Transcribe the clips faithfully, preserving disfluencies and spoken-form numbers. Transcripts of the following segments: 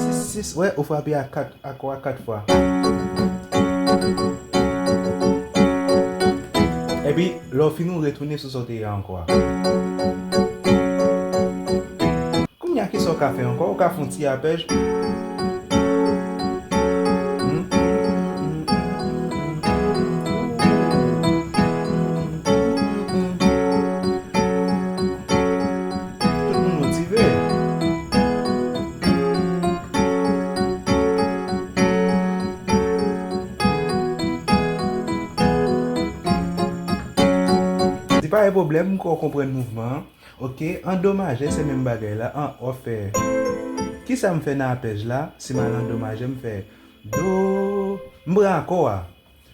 sis, sis, wè, ou frape a kat, akò a kat fwa. Epi, lè w fini, ou retounen sou sa w te ye a ankò a. Kounye a, kisa w ka fè ankò? Ou ka fè yon ti apèj. Tout moun motive. Di pa gen pwoblèm, m kwè w konprann mouvman an. Oke, an do majè, se menm bagay la. An, w ap fè. Kisa m fè nan apèj la? Si m al an do majè, m fè do. M pran akò a.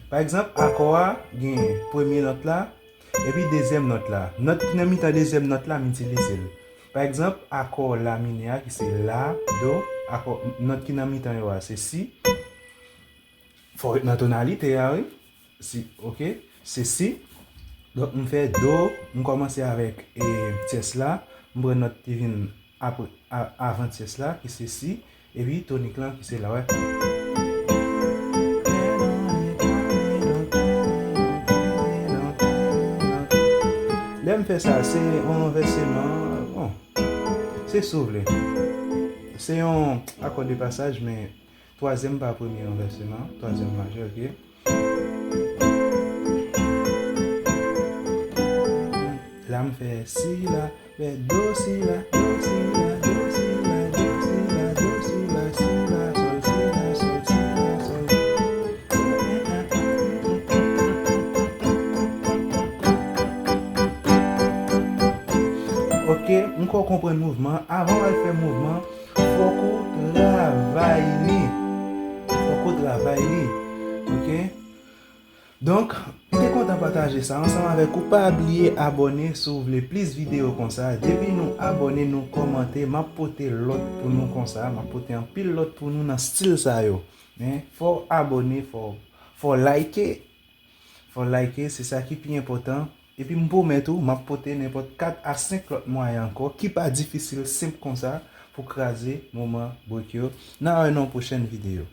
Pa egzanp, akò a gen premye nòt la, epi dezyèm nòt la. Nòt ki nan mitan dezyèm nòt la, m itilize l. Pa egzanp, akò la minè a, ki se la, do, akò, nòt ki nan mitan yo a, se si. Fò w ret nan tonalite a, wi. Si, oke, se si. Donk, m fè do, m kòmanse avèk, e, tyès la, m pran nòt ki vin apre, a, avan tyès la, ki se si, epi tonik lan, ki se la, wè. Lè m fè sa, se yon ranvèseman, bon, se si w vle. Se yon akò de pasaj, men twazyèm pa premye ranvèseman, twazyèm majè, oke. La m fè si la, fè do si la, do si la, do si la, do si la, do si la, si la, sòl, si la, sòl, si la, sòl. Ok, m kwè w konprann mouvman. Avan w al fè mouvman, fòk ou travay li. Fòk ou travay li. Ok? Donk, m te kontan pataje sa ansanm avèk ou. Pa bliye abòne si w vle plis videyo konsa. Depi nou abòne, nou kòmante, m ap pote lòt pou nou konsa. M ap pote anpil lòt pou nou nan stil sa yo. Men, fò w abòne, fò, fò w like. Fò w like, se sa ki pi enpòtan. Epi m pwomèt ou, m ap pote nenpòt kat a senk lòt mwayen ankò ki pa difisil, senp konsa, pou kraze moman brek yo. N a wè nan yon pwochèn videyo.